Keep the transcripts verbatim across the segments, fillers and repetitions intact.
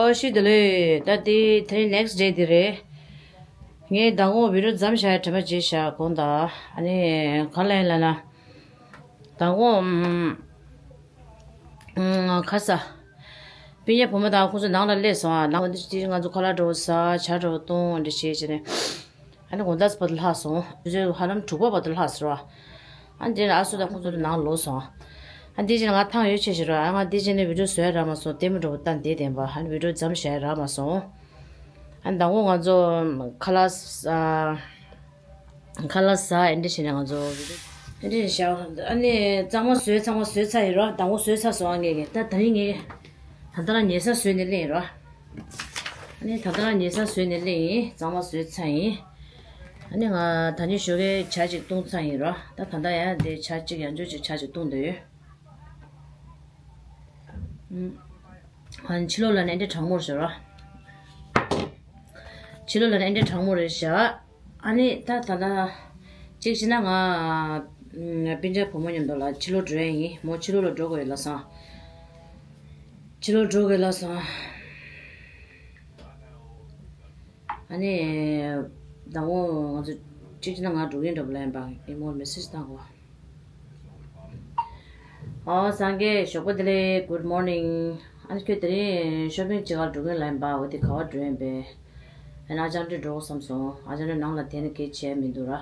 ཨོ་ཤི་དེ་ལས་ད་དེ་དེ་next day དེ་རེད། ངས་མདང་དགོང་བི་ཌི་ཡོ་མཚམས་བཞག་ཡ་དྲན་པ་བརྗེད་བཞག་གོང་དང་ཨ་ནི་ག་ལ་ཡིན་ལབ་ན། མདང་དགོང་ཁ་ས། སྤུན་ཀྱག་བུ་མོ་དང་ཁོང་ཚོ་ནང་ལ་སླེབས་སོང་ཨ། ནང་ལ་འདི་ང་ཚོ་ཁ་ལག་འདྲ་བོ་ཟ་ཇ་འདྲ་བོ་བཏུང་འདི་བྱས་བྱས་ནས། ཨ་ནི་དགོང་དག་བར་དུ་ལྷག་སོང་། དུས་ཚོད་ཧ་ལམ་དྲུག་པ་བར་དུ་ལྷག་ཟེར་བ། ཨ་ནི་དེ་ནས་ཨ་སུ་དང་ཁོང་ཚོ་ནང་ལོག་སོང་། ཨ་ནི་དེ་བྱས་ནས་ང་ཐང་ཡོད་ཆེ་ཞིག་ར། ཨ་ང་དེ་བྱས་ནས་བི་ཌི་ཡོ་བཟོ་ཡ་རག་མ་སོང་། ལྟད་མོ་འདྲ་བོ་ལྟ་བསྡད་བསྡད་པ། ཨ་ནི་བི་ཌི་ཡོ་མཚམས་བཞག་ཡ་རག་མ་སོང་། ཨ་ནི་མདང་དགོང་ང་ཚོ་ཁ་ལག་ཨ། ཁ་ལག་ཟ་ཨེ་འདྲ་བྱས་ནས་ང་ཚོ་ཨེ་འདྲ་བྱས་ཨ་ནི་གཙང་མ་བཟོས་ཚང་མ་བཟོས་ཚར་ཡིན་རོ། མདང་དགོང་བཟོས་ཚར་སོང་ཨ་ངས་ཀྱི་ད་ད་རིང་ངས་ད་ལྟ་རང་ཉལ་ས་བཟོས་ནས་སླེབས་ཡིན་རོ། ཨ་ནི་ད་ལྟ་རང་ཉལ་ས་བཟོས་ནས་སླེབས་ཡིན། གཙང་མ་བཟོས་ཚར་ཡིན། ཨ་ནི་ང་ད་ནི་ཞོགས་ཀའི་ཇ་ཅིག་བཏུང་ཚར་ཡིན་རོ། ད་ད་ལྟ་ཡང་དེ་ཇ་ཅིག་ཡང་འཇོག་ཅིག་ཇ་ཅིག་བཏུང་འདོད་ཡོད། ཨ་ཕྱི་ལོགས་ལ་ནི་ཨེ་འདྲ་གྲང་མོ་རེད་ཤག་ར། ཕྱི་ལོགས་ལ་ནི་ཨེ་འདྲ་གྲང་མོ་རེད་ཤག་ཨ་ནི་ད་ད་ལྟ་གཅིག་བྱས་ན་ང་སྤུན་ཀྱག་བུ་མོ་མཉམ་དུ་ལ་ཕྱི་ལོགས་འགྲོ་ཡ་ཡིན། མོ་ཕྱི་ལོགས་ལ་འགྲོ་དགོས་ཡོད་ལབ་སོང་། ཕྱི་ལོགས་འགྲོ་དགོས་ལབ་སོང་། ཨ་ནི་མདང་དགོང་ང་ཚོ་གཅིག་བྱས་ན་ང་འགྲོ་གིན་འགྲོ་བ་ལ་ཡིན་པ་ངས་མོར་མེ་སེ་ཇི་བཏང་གོ། ཨོ་སངས་རྒྱས་ཞོགས་པ་བདེ་ལེགས། Good morning། ཨ་ནི་ཁྱོད་དེ་རིང་ཤོ་པིང་བྱེད་གར་འགྲོ་གིན་ལབ་ཡིན་པ། འོ་དེ་ག་བར་འགྲོ་ཡིན་པས། ཨ་ནི་ཨ་ཅང་འདྲེ་འགྲོ་དགོས་བསམ་སོང་། ཨ་ཅང་འདྲེ་ནང་ལ་བསྡད་ནས་སྐད་བྱས་མི་འདུག་ར།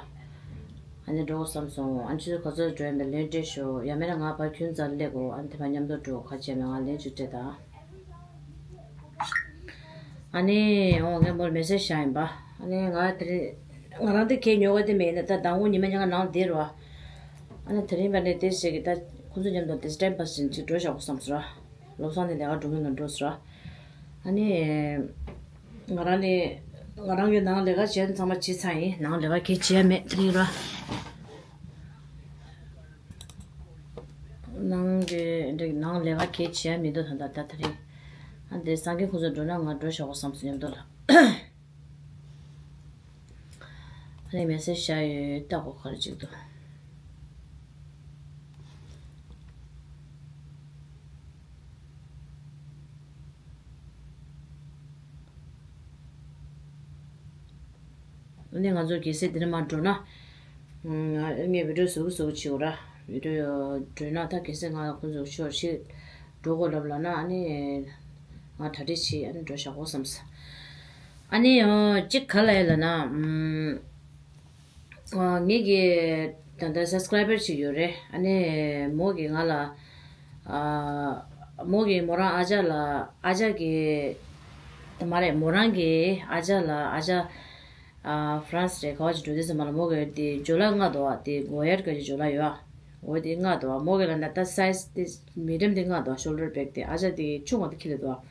ཨ་ནི་འགྲོ་དགོས་བསམ་སོང་། ཨ་ནི་ཆུ་ཚོད་ག་ཚོད་འགྲོ་ཡིན་པས་ལན་སྤྲད་ཤོག་ཡང་མིན་ན་ང་ཕར་ཁྱོད་རྩར་སླེབས་དགོས། ཨ་ནི་དེ་ཕར་མཉམ་དུ་འགྲོ་ག་བྱས་མེད་ང་ལན་ཅིག་སྤྲད་དང་། ཨ་ནི་འོ་ངས་མོར་མེ་སེ་ཇི་བཞག་ཡིན་པ། ཨ་ནི་ང་དེ་རིང་ང་རང་དེ་ཁྱེད་ཉོ་ག་དེ་མེད་ན་ད་མདང་དགོང་ཉི་མ་ཉལ་ཁ་ནང་ལ་བསྡད་རོགས། ཨ་ནི་དེ་རིང་པ་ནས་དེ་ཞིག་གི་ད་ཁོང་ཚོ་མཉམ་དུ་དེ་ཊའིམ་པ་སི་བྱེད་ཅིག་འགྲོ་བཞག་དགོས་བསམ་སོང་ར། བློ་བཟང་ནས་ལས་ཀ་འགྲོ་གི་ན་འགྲོ་སོང་ར། ཨ་ནི་ང་རང་ནི་ང་རང་གི་ནང་ལས་ཀ་བྱས་ཚང་མ་བྱས་ཚར་ཡིན། ནང་ལས་ཀ་གས་བྱས་མེད་དེ་རིང་ར། ནང་གི་འདི་ནང་ལས་ཀ་གས་བྱས་མི་འདུག་ད་ད་ད་དེ་རིང་། ཨ་འདི་སངས་རྒྱས་ཁོང་ཚོ་འགྲོ་ན་ང་འགྲོ་ཞོག་གོ་བསམ་སོང་མཉམ་དུ་ལ། ཨ་ནི་མེ་སེ་ཇི་བཞག་ཡོད། ལྟ་གོ་ག་རེ་བྱེད་འདུག་ཨ་ནི་ང་ཚོ་གལ་སྲིད་འདི་ནས་མར་འགྲོ་ན། ཨ་ངས་བི་ཌི་ཡོ་བཟོ་གི་བཟོ་གི་བྱེད་འོ་ར། བི་ཌི་ཡོ་འགྲོ་ན་ད་གལ་སྲིད་ང་ལ་ཁོང་ཚོ་ཤོར་ཞིག་འགྲོ་དགོས་ལབ་ལབ་ན་ཨ་ནི་ང་གྲ་སྒྲིག་བྱེད། ཨ་ནི་འགྲོ་བཞག་གོ་བསམ་སོང་། ཨ་ནི་ཨ་གཅིག་ག་ལ་ཡིན་ལབ་ན། ཨ་ངེད་ཀྱི་ད་ལྟ་སབ་སི་ཀ་རའི་བར་ཅིག་ཡོད་རེད། ཨ་ནི་མོ་གིས་ང་ལ་ཨ་མོ་གིས་མོ་རང་ཨ་ཅག་ལ་ཨ་ཅག་གིས་ད་མ་རེད། མོ་རང་གིས་ཨ་ཅག་ལ་ཨ་ཅག་ཨ་ཧྥ་རན་སི་རེད་ག་བ་ཅིག་འགྲོ་དུས་ཙམ་པ་ལ་མོ་གིས་དེ་ཇོ་ལ་མངགས་འདུག་བ། དེ་གོ་ཡར་ག་ཅིག་ཇོ་ལ་ཡོད་ཨ། འོ་དེ་མངགས་འདུག་བ། མོ་གིས་ལ་ན་ད་སའི་ཛི་དེ་མི་ཌི་ཡམ་དེ་མངགས་འདུག་བ། ཤོལ་ཌར་བེག་དེ་ཨ་ཅག་དེ་ཆུང་བ་དེ་ཁྱེར་ལེ་འདུག་བ།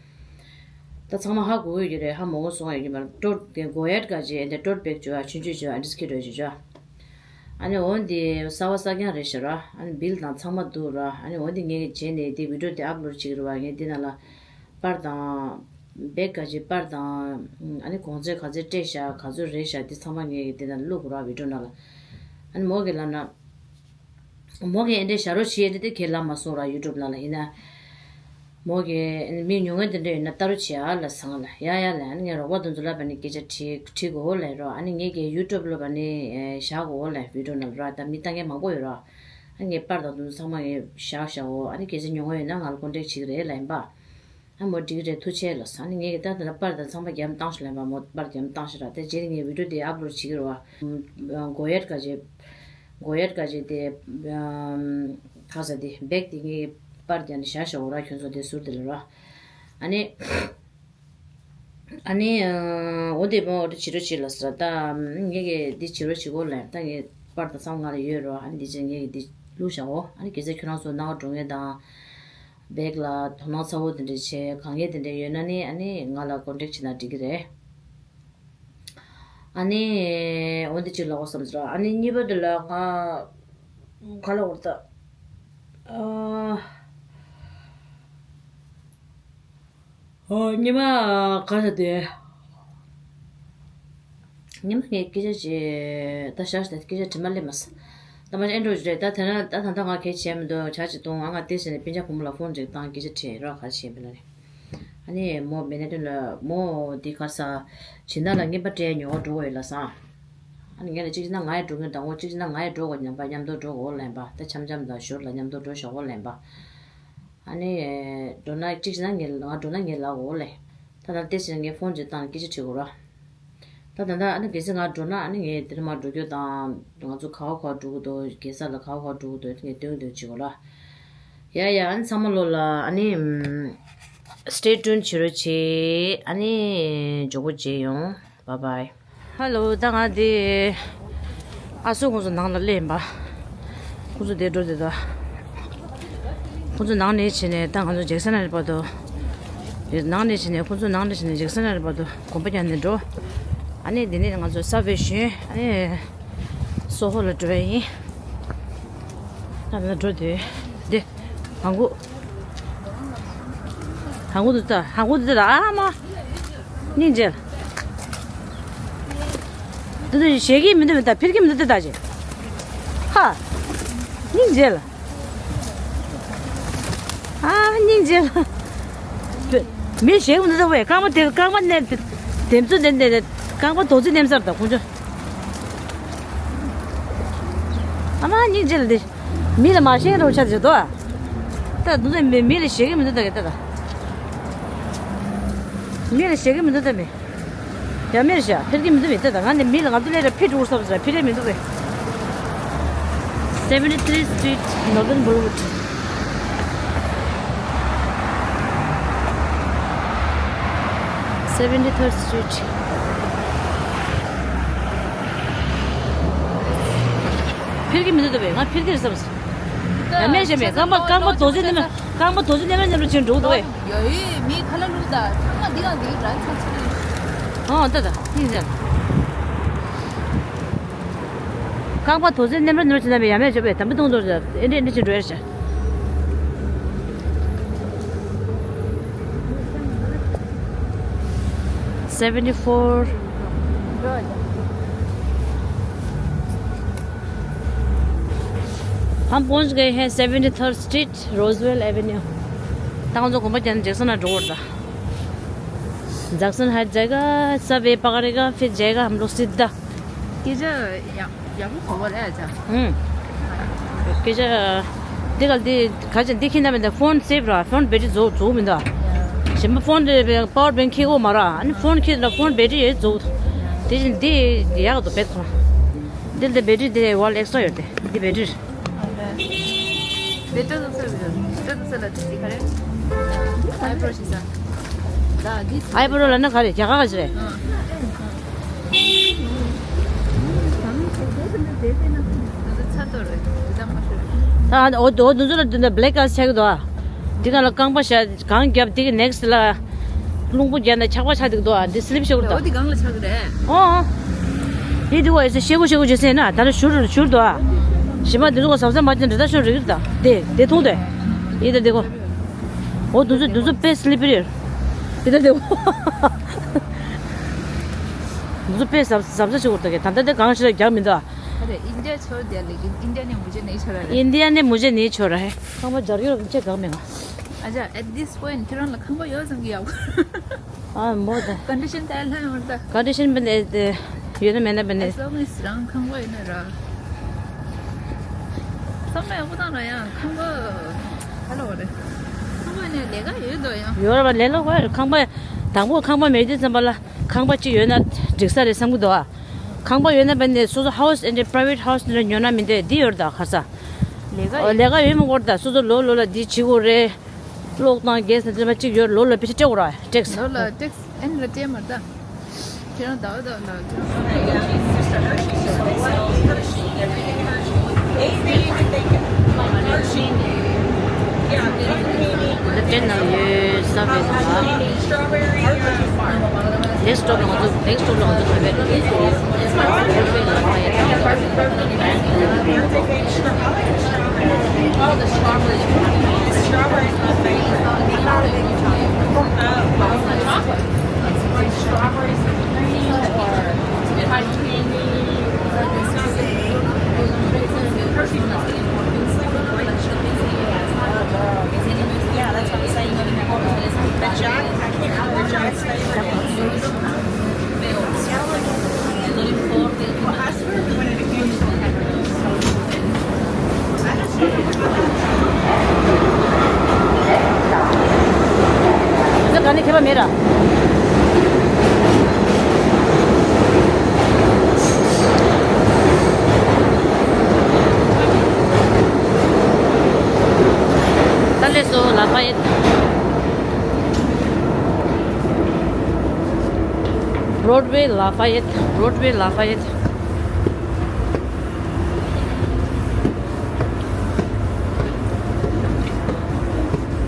ད་ཚང་མ་ཧ་གོ་གི་ཡོད་ཀྱི་རེད། ཧ་མ་གོ་སོང་ཡོད་ཀྱི་མ་རེད། ཊོཊ་དེ་གོ་ཡར་ག་ཅིག་ཨེ་འདྲ་ཊོཊ་བེག་ཅིག་ཡོད་ཨ། ཆུང་ཆུང་ཅིག་ཨ། འདི་ཁྱེར་འགྲོ་ཡ་ཅིག་ཡོད་ཨ། ཨ་ནི་འོ་དེ་གསར་པ་གསར་རྐྱང་རེད་ཤག་ར། ཨ་ནི་བིལ་དང་ཚང་མ་འདུག་ར། ཨ་ནི་འོ་དེ་ངས་བྱས་ནས་དེ་བི་ཌི་ཡོ་དེ་ཨབ་ལོཌ་བྱེད་ཀྱི་རེད་བ། ངས་དེ་ནང་ལ་པར་དང་བེག་ག་ཅིག་པར་དང་ཨ་ནི་གོང་ཚད་ག་ཚད་སྤྲད་ཤག་ག་ཚོད་རེད་ཤག་དེ་ཚང་མ་ངས་དེ་ནང་བླུག་དགོས་ར་བི་ཌི་ཡོ་ནང་ལ། ཨ་ནི་མོ་གིས་ལབ་ན། མོ་གིས་ཨེ་འདྲས་བཞག་རོགས་བྱེད་ཨེ་འདྲས་དེ་ཁས་ལེན་མ་སོང་ར་ཡུ་ཊུབ་ནང་ལ། ཡིན་ན་མོ་གིས་མི་ཉོ་མཁན་དེ་འདྲ་ཡོད་ན་ལྟ་རོགས་བྱེད་ཨ་ལབ་སོང་ང་ལ། ཡ་ཡ་ལབ། ཨ་ནི་ངས་རོགས་པ་དེ་ཚོ་ལ་ཕར་ནས་སྐད་ཆ་དྲིས་དྲིས་དགོས་ལབ་རོགས། ཨ་ནི་ངས་ཀྱིས་ཡུ་ཊུབ་ལ་ཕར་ནས་བཞག་དགོས་ལབ། བི་ཌི་ཡོ་ནང་ལ་ར། ད་མི་ལྟ་མཁན་མང་པོ་ཡོད་ར། ཨ་ངས་པར་དང་དེ་ཚོ་ཚང་མ་ངས་བཞག་བཞག་འོ། ཨ་ནི་གལ་སྲིད་ཉོ་མཁན་ཡོད་ན་ང་ལ་ཀོན་ཊེག་བྱེད་ཀྱི་རེད་ལབ་ཡིན་པ། ཨ་མོ་འགྲིག་རེད། ཐུགས་རྗེ་ཆེ་ལབ་སོང་། ཨ་ནི་ངས་ད་ལྟ་པར་དང་ཚང་མ་རྒྱབ་བཏང་ཤག་ལབ་པ། མོ་པར་རྒྱབ་བཏང་ཤག་ར། དེ་རྗེས་ནས་ངས་བི་ཌི་ཡོ་དེ་ཨབ་ལོཌ་བྱེད་ཀྱི་རེད་བ། གོ་ཡར་ག་ཅིག་གོ་ཡར་ག་ཅིག་དེ་ག་ས་དེ་བེག་དེ་ངས་པར་རྒྱབ་ནས་བཞག་བཞག་འོ་ར། ཁྱོད་ཚོ་དེ་ཟུར་དེ་ལ་ར། ཨ་ནི་ཨ་ནི་འོ་དེ་མོ་འོ་དེ་བྱེད་རོགས་བྱེད་ལབ་སོང་། ད་ངས་ཀྱིས་འདི་བྱེད་རོགས་བྱེད་དགོས་ལབ། ད་ངས་པར་དང་ཚང་མ་ང་ལ་ཡོད་ར། ཨ་ནི་འདི་བྱས་ངས་ཀྱིས་འདི་བླུགས་བཞག་འོ། ཨ་ནི་གལ་སྲིད་ཁྱོད་རང་ཚོ་སྣང་བ་འགྲོ་མཁན་དང་། བེག་ལ་དོ་སྣང་ཚ་བོ་དེ་འདྲ་བྱས་གང་ཡས་དེ་འདྲ་ཡོད་ན་ནི་ཨ་ནི་ང་ལ་ཀོན་ཊེག་བྱས་ན་འགྲིག་གི་རེད། ཨ་ནི་འོ་འདི་གཅིག་ལབ་དགོས་བསམ་ཟེར། ཨ་ནི་གཉིས་པ་དེ་ལ་ང་ག་ལབ་དགོས་རེད་ད། ཨ། ཨོ་ཉི་མ་ག་ས་དེ། ཉི་མ་ངས་སྐད་ཆ་བྱས་ད་ཞག་ཞིག་ད་སྐད་ཆ་དྲི་མ་སླེབས་མ་སོང་། ད་མ་ཨེ་འགྲོ་རེད་ད། དེ་ན་ད་ད་ལྟ་ང་གལ་བྱས་མི་འདུག་ཇ་ཅིག་བཏུང་། ཨ་ང་དེ་ཟེར་ནས་སྤུན་ཀྱག་བུ་མོ་ལ་ཕོན་ཅིག་བཏང་། སྐད་ཆ་དྲིས་རོགས་ག་རེ་བྱས་པ་ལ་ནི། ནས་མོ་མེ་ནེ་ཏོན་ལ་མོ་འདི་ག་ས་ཇི་ན་ལ་རྔན་པ་སྤྲད་ཉོ་ག་འགྲོ་གི་ཡོད་ལབ་སོང་། ཨ་ནི་ངས་ལ་གཅིག་བྱས་ན་ང་ཡང་འགྲོ་གི་ཡིན། དང་པོ་གཅིག་བྱས་ན་ང་ཡང་འགྲོ་དགོས། མཉམ་པ་མཉམ་དུ་འགྲོ་དགོས་ལབ་པ། ད་འཆམ་འཆམ་དང་ཞོར་ལ་མཉམ་དུ་འགྲོ་ཤོག་གོ་ལབ་པ། ཨ་ནི་འགྲོ་ན་གཅིག་བྱས་ན་ངས་ང་འགྲོ་ན་ངས་ལབ་དགོས་ལབ། ད་ད་ལྟའི་ཆར་ངས་ཕོན་ཅིག་བཏང་སྐད་ཆ་དྲི་དགོས་ར། ད་ད་ད་ཨ་ནི་གལ་སྲིད་ང་འགྲོ་ན་ཨ་ནི་ངས་དེ་རིང་མ་འགྲོ་རྒྱུ་དང་ང་ཚོ་ག་བ་ག་བ་འགྲོ་གི་འདུག་རྒྱལ་ས་ལ་ག་བ་ག་བ་འགྲོ་གི་འདུག་ངས་སྟོན་གི་འདུག་བྱེད་དགོས་ར། ཡ་ཡ། ཨ་ནི་ཚང་མ་ལོ་ལ་ཨ་ནི་ཨམ། stay tuned བྱེད་རོགས་བྱེད། ཨ་ནི་མགྱོགས་པོ་མཇལ་ཡོང་། Bye bye. Hello. ད་ང་དེ་ཨ་སོ་ཁོང་ཚོ་ནང་ལ་སླེབས་ཡིན་པ། ཁོང་ཚོ་དེ་འགྲོ་དེ་ད། ཁོང་ཚོ་ནང་ནས་བྱས་ནས་ད་ང་ཚོ་ཇེག་སན་ལ་བར་དུ། ནང་ནས་བྱས་ནས་ཁོང་ཚོ་ནང་ནས་བྱས་ནས་ཇེག་སན་ལ་བར་དུ་གོམ་པ་རྒྱག་ནས་འགྲོ། ཨ་ནི་དེ་ནས་ང་ཚོ་སབ་ཝེ་ཞོན། ཨ་ནི་སོ་ཧོ་ལ་འགྲོ་ཡ་ཡིན། ད་ང་འགྲོ་དེ་དེ། ཧང་གུ། ཧང་གུ་འདུག་ད། ཧང་གུ་འདུག་ད། ཨ་མ། སྙིང་རྗེ། འདི་ཚོ་བཞེས་ཀྱི་མི་འདུག་མི་ད་ཕིར་གྱི་མི་འདུག་ད་ད་ཅེ། ཧ། སྙིང་རྗེ་ལ། ཨ་སྙིང་རྗེ་ལ། མི་བཞེས་མི་འདུག་ད་བས། རྐང་པ་དེ་རྐང་པ་ནས་དེ་ཚོ་དེ་དེ་རྐང་པ་རྡོག་རྫིས་མནན་ཚར་ད་ཁོང་ཚོ། ཨ་མ་སྙིང་རྗེ་ལ་དེ། མི་ལ་མ་ཤེས་རོགས་ཆ་ཇི་དོ། ད་དུ་ནས་མི་མི་ལ་ཤེས་ཀྱི་མི་འདུག་ད་གི་ད་ད། མི་ལ་ཤེས་ཀྱི་མི་འདུག་ད་མི། ཡ་མེར་ཤ་ཕེར་གྱི་མི་འདུག་མི་ད་ད། ང་ནི་མི་ལ་ང་ཚོ་ལས་ར་ཕི་འགྲོ་སོབ་ཟ་ཕི་རེ་མི་འདུག་གི། Seventy-three Street, Northern Boulevard. Seventy-third Street. ཕེར་གྱི་མི་འདུག་ད་བས། ང་ཕེར་གྱི་རེད་བསམ། ཡ་མེད་ཞེ་མེད། རྐང་པ་རྐང་པ་རྡོ་རྫིས་ནེམ་རྐང་པ་རྡོ་རྫིས་ནེམ་ར་ནེམ་ར་ཅན་འགྲོ་འདུག་བས། ཡོ་ཡི་མི་ཁ་ལ་ལུག་ད་ཚང་མ་འདི་གང་འདི་ར་ཚང་ཚང་། ཨོ་ད་ད་ཡིན་ཟེར། རྐང་པ་རྡོ་རྫིས་ནེམ་ར་ནེམ་ར་ཅན་ན་བས། ཡ་མེད་ཞེ་བས། དམ་པི་ཏོང་ཏོ་ར་ཨེ་འདྲ་ཨེ་འདྲ་ཅན་འགྲོ་ཡ་ཞེ། Seventy-four. हम पहुंच गए हैं seventy third street, Roswell Avenue. ད་ང་ཚོ་གོམ་པ་རྒྱག་ནས་ཇེག་སན་ལ་འགྲོ་བར་ད། Jackson height जाएगा, सबवे पकड़ेगा, फिर जाएगा हम लोग सीधा। ये जो या- ཡག་པོ་གོ་བ་རེད་ཨ་ཅག་ཨུམ། སྐད་ཆ། འདི་ག་འདི་ག་ཅི་འདི་ཁྱེད་ན་མི་འདུག་ཕོན་སེབ་ར། ཕོན་བེ་ཊི་རི་རྫོགས་རྫོགས་མི་འདུག་གཞན་པ་ཕོན་དེ་པ་ཝར་བེང་ཁྱེད་གོ་མ་ར། ཨ་ནི་ཕོན་ཁྱེད་ན་ཕོན་བེ་ཊི་རི་ཡོད་རྫོགས། དེ་བཞིན་འདི་ཡག་འདུག་བེད་ཁོ་ན། འདི་ལ་བེ་ཊི་རི་དེ་ཝར་ལ་ཨེག་སི་ཊ་ར་ཡོད་དེ། འདི་བེ་ཊི་རི། བེ་ཊི་རི་ཚོ་ཚོ་ཚོ་ལ་དེ་ག་རེ། ཨའི་བྲོ་ཞིག་ས། ཨའི་བྲོ་ལ་ན་ག་རེ་རྒྱ་གར་ག་ཅི་རེད། ད་འོ་འདུ་འཛུ་ལ་འདི་འདྲ་black out ཆགས་ཀྱི་འདུག་ཨ། འདི་ག་ལ་རྐང་པ་བཞག་གང་རྒྱབ་འདི་གི་next ལ་རླུང་བུ་རྒྱབ་ན་ཆག་པ་ཆགས་འདུག་འདུག་ཨ། འདི་slip ཤོར་འདུག་འོ་འདི་གང་ལ་ཆགས་ཀྱི་རེད། ཨོ་ཨོ། འདི་འདི་གོ་ཨེ་ཤེ་ཤེ་གོ་ཤེ་གོ་ཇེ་སེ་ན་ད་ལ་ཤུར་ཤུར་འདུག་ཨ། ཞི་མ་འདི་ཚོ་གོ་ཟབ་ཟབ་མ་ཅན་འདྲ་ད་ཤོར་རེད་ད། དེ་དེ་མཐོང་དེ། ཡིན་ད་འདི་གོ། འོ་འདུ་འཛུ་འདུ་འཛུ་དཔེ་slippery རེད། འདི་ད་འདི་གོ། འདུ་འཛུ་དཔེ་ཟབ་ཟབ་ཟབ་ཤོར་འདུག་ག་ད་ལྟ་དེ་གང་ཤེས་རྒྱག་མི་འདུག་ཨ། अरे इंडिया छोड़ दिया लेकिन इंडिया ने मुझे नहीं छोड़ा रे। इंडिया ने मुझे नहीं छोड़ा है। ཁང་པ་སྦྱར་ཡོད་ཅེས་གང་མེད་ང་། अच्छा, at this point ཁྱེད་རང་ལ་ཁང་པ་ཡོད་ཙང་གི་ཡག་པོ། ཨ་མོ་ད། ཀོན་ཌི་ཤན་ད་ལྷ་ཡོང་ད། ཀོན་ཌི་ཤན་མེད་ནས་ཡོད་ན་མེད་ན་མེད་ནས། as long as རང་ཁང་པ་ཡོད་ན་ར། བསམ་བློ་ཡག་པོ་བཏང་ར་ཡང་ཁང་པ། ག་ལ་བ་རེད། ཁང་པ་ནས་ལས་ཀ་ཡོད་དོ་ཡང་། ཡོད་ར་བ་ལས་སླ་བ་ཁང་པ། དང་པོ་ཁང་པ་མེད་དུས་ཙམ་པ་ལ་ཁང་པ་གཅིག་ཡོད་ན་འགྲིག་ས་རེད་བསམ་གི་འདུག་ཨ། ཁང་པ་ཡོད་ན་བས་ནས་སོ་སོ་ཧའུ་སི་ཨེ་འདྲ་པ་རའི་ཝེ་ཊི་ཧའུ་སི་འདྲ་ཉོ་ན་མི་འདོད་འདི་ཡོད་རེད་ད་ཁ་ས། ལས་ཀ་ཨོ་ཡོད། ལས་ཀ་ཡོད་མི་དགོས་རེད་ད། སོ་སོ་ལོ་ལོ་ལ་འདི་བྱེད་དགོས་རེད། གློག་དང་གེ་སི་དང་དེ་འདྲ་གཅིག་ཡོད་ལོ་ལ་པེ་ཤ་སྤྲད་དགོས་ར་ཊེག་སི། ལོ་ལ་ཊེག་སི་ཨེ་འདྲ་སྤྲད་མ་རེད་ད། ཁྱེད་རང་ཟླ་བ་ཟླ་བ་ལ་ཁྱེད་རང་། དེ་ནང་ཡོད་ས་བས་ལ། next stop ལ་ང་ཚོ་next stop ལ་ང་ཚོ་ཕེབས་པའི་ Broadway Lafayette, Broadway Lafayette.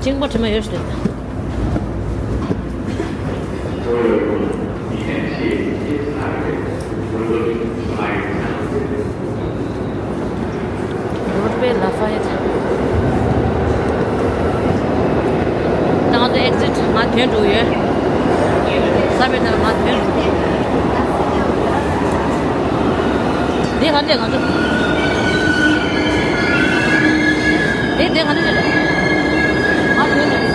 གཅིན་པ་དྲི་མ་ཡོད་ཤི་རེད། Broadway Lafayette. ད་ང་ཚོ་exit མར་ཐོན་འགྲོ་ཡོད། ས་བོན་ནང་མར་ཐོན་འགྲོ། འདི་ག་འདྲས་ང་ཚོ། འདི་འདི་ག་འདྲས་རེད། མར་ཐོན་འགྲོ།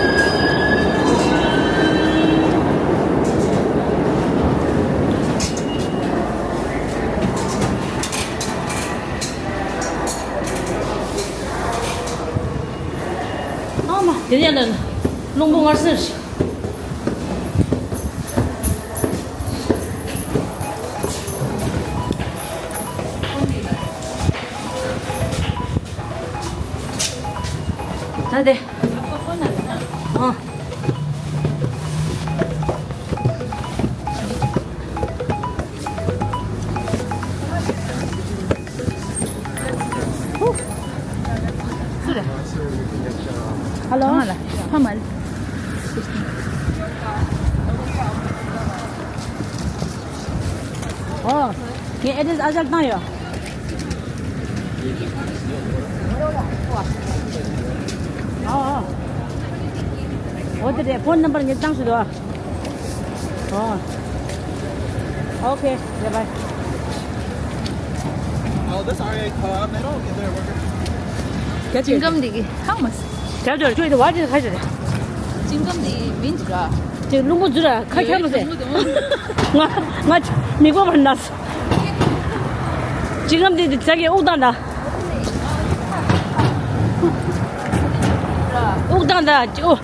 ཨ་མ། དེ་ནས་ལ་རླུང་བུ་ངར་སེར་ཞིག་ད་དེ། ཨ། སུ་རེད། Hello. ཕ་མ་ལ། ཕ་མ་ལ། ཨོ། ངའི་address ཨ་ཅག་བཏང་ཡོད། ཨོ་ཨོ། ཨོ་དེ་རེད། phone number ངས་བཏང་ཞུ་དོ། ཨོ། Okay, bye bye. Oh, this R A club, they don't get their workers. That's it. ཅིང་ཀམ་འདི་གི་ཧང་མ་སི། That's it. Wait, what is it? ཅིང་ཀམ་འདི་མིན་འདི་ར། དེ་རླུང་པོ་འཛུལ་ར་ཁ་ཁྱར་མ་ཟེར། ང་ང་མིག་པ་བར་ན། ཅིང་ཀམ་འདི་འདི་ཚ་གི་དབུགས་བཏང་ད། དབུགས་བཏང་ད་ཅི་ཨོ།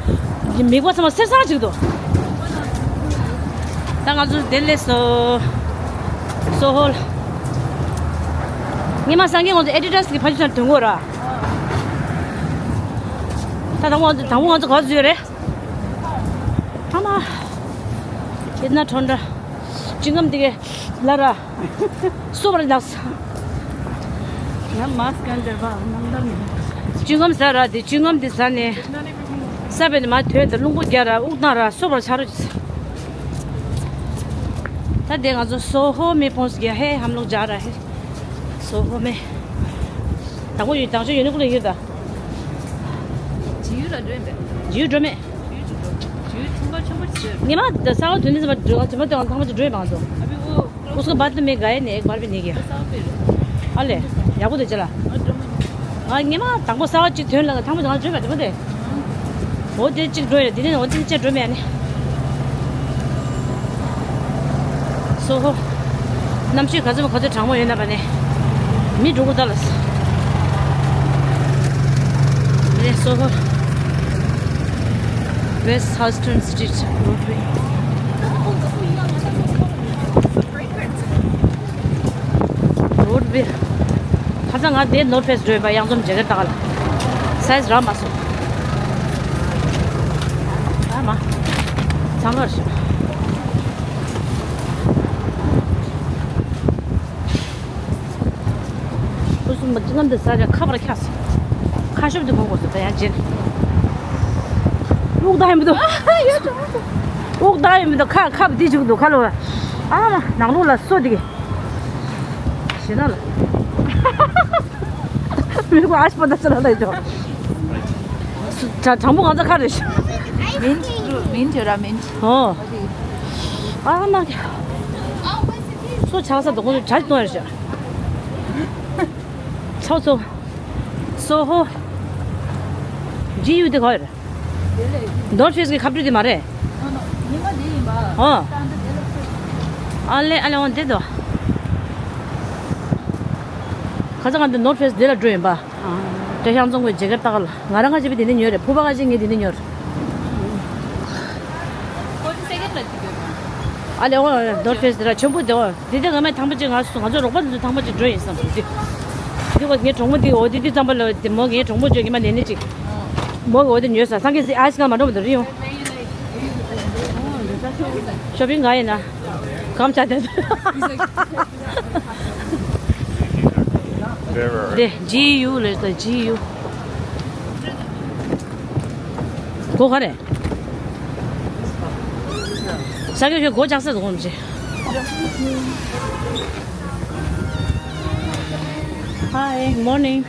མིག་པ་ཚང་མ་སེར་སང་ཅིག་འདུག་ད་ང་ཚོ་དེ་ལས་སོ། སོ་ཧོལ། ཉི་མ་སང་གི་ང་ཚོ་ཨེ་ཌི་ཌ་སི་གི་ཕ་ཆུ་ཚང་དོན་གོ་ར། ད་དང་པོ་ང་ཚོ་དང་པོ་ང་ཚོ་ག་བཟོས་རེད། ཨ་མ། ཁྱེད་ན་ཁྲོན་འདྲ། ཅིང་ཀམ་དེ་ག་ལ་ར། སོ་བར་ལགས། ང་མཱ་སི་ཀ་འདེར་བ་ནང་ལ་མི། ཅིང་ཀམ་ཟ་ར་དེ་ཅིང་ཀམ་དེ་ཟ་ནས། ས་བོན་དེ་མར་ཐོན་དེ་རླུང་པོ་རྒྱག་ར་དབུགས་བཏང་ར་སོ་བར་ཆ་རོ། ད་དེ་ང་ཚོ་སོ་ཧོ་མེ་ཕོངས་རྒྱ་ཧེ་ཧམ་ལོག་རྒྱག་ར་ཧེ། སོ་ཧོ་མེ། དང་པོ་ཡོད་དང་ཆོས་ཡོད་ནི་ཀུ་ལ་ཡོད་ད། ཇི་ཡུ་ལ་འགྲོ་ཡིན་པས། ཇི་ཡུ་འགྲོ་མེད། ཇི་ཡུ་ཐུམ་པ་ཆེན་པོ་ཇི་ཡུ། ཉི་མ་ད་ས་བ་དུས་ནི་ཟ་མ་འགྲོ་ག་ཇི་མ་ཏོ་ཐང་མ་ཇི་འགྲོ་ཡིན་མ་ཚོ། ཨ་བི་ཨོ། उसको बाद में गए ने एक बार भी नहीं गया। ཨ་ལེ། ཡག་པོ་དེ་ཅི་ལ། ང་ཉི་མ་དང་པོ་ས་བ་གཅིག་ཐོན་ལ་ཐང་མ་ཇི་ང་འགྲོ་མེད་དེ་མ་དེ། འོ་དེ་གཅིག་འགྲོ་ཡ་དེ་ནས་འོ་དེ་གཅིག་འགྲོ་མེད་ནི། སོ་ཧོ། གནམ་གཤིས་ག་ཚོད་མ་ག་ཚོད་གྲང་མོ་ཡོད་ན་པ་ནས། མི་འགྲོ་གི་ད་ལ། ནས་སོ་ཧོ། West Houston Street Broadway. Broadway. ཁ་སང་ང་དེ་North Face འགྲོ་ཡིན་པ་གཡང་འཛོམས་ཇེ་ཀེ་ཊི་ལྟ་ག་ལ། སའི་ཛི་རག་མ་སོང་། ཨ་མ། ཚང་མར་ཞིག་ཁུ་སུམ་མ་ཅི་ལམ་དུ་ཟ་ར་ཁ་པར་ཁྱག་སོང་། ཁ་ཤོབ་དུ་མོ་གོ་སོ་ད་ཡང་ཇེ། དབུགས་བཏང་ཡིན་མི་འདུག་དབུགས་བཏང་ཡིན་མི་འདུག་ཁ་ཁ་བདེ་བཅུག་འདུག་ཁ་ལོ། ཨ་མ་ནང་ལོགས་ལ་སོ་དེ་གི་ཞེ་ན་ལ། མི་གོ་ཨ་ཤི་པ་ད་ཤ་ལ་ལ་ཡོད། ད་དྲང་པོ་ང་ཚོ་ཁ་རེད་ཤག་མིན་མིན་དེ་ར་མིན། ཨོ། ཨ་མ་གི་སོ་ཆགས་ས་དུ་ཁོང་ཚོ་གྲ་གཏོང་ཡ་ཤག་ཚོ་ཚོ། སོ་ཧོ། ཇི་ཡུ་དེ་ག་རེད། North Face གི་ཁ་བྲིས་དེ་མ་རེད། ཨོ། ཨ་ལེ་ཨ་ལེ་འོ་འདི་དོ། ཁ་ཚ་ང་འདི་North Face འདི་ལ་འགྲོ་ཡིན་པ། བཀྲ་ཤང་ཙོང་གི་ཇེ་ཀེ་ཊི་ལྟ་ག་ལ། ང་རང་ང་ཅི་བི་དེ་ནི་ཉོས་རེད། ཕུ་པ་ཁ་ཅིག་ངས་དེ་ནི་ཉོས་རེད། ཨ་ལེ་འོ་North Face འདི་ལ་ཆེན་པོ་དེ་འོ། འདི་དེ་ང་མའི་ཐང་པ་ཅིག་ང་སུ་ང་ཚོ་རོགས་པ་འདི་ཚོ་ཐང་པ་ཅིག་འགྲོ་ཡིན་བསམ་འདི། འདི་ག་ངའི་གྲོགས་མོ་འདི་འོ་འདི་འདི་ཙམ་པ་ལ་འདི་མོ་ངའི་གྲོགས་མོ་ཅོ་ངའི་མ་ལེན་ནི་ཅིག་མོ་གི་འོ་འདི་ཉོས་ས་སང་གི་སི་ཨའི་སི་ང་མ་འགྲོ་མ་འདུག་རི་ཡོང་། ཤོ་པིང་ག་ཡིན་ན། གམ་ཆ་དེ། དེ་ཇི་ཡུ་ལས་ད་ཇི་ཡུ། གོ་ག་རེ། ས་ཀྱོ་ཞོ་གོ་ཅག་སེ་གོ་མ་ཆེ། Hi, morning.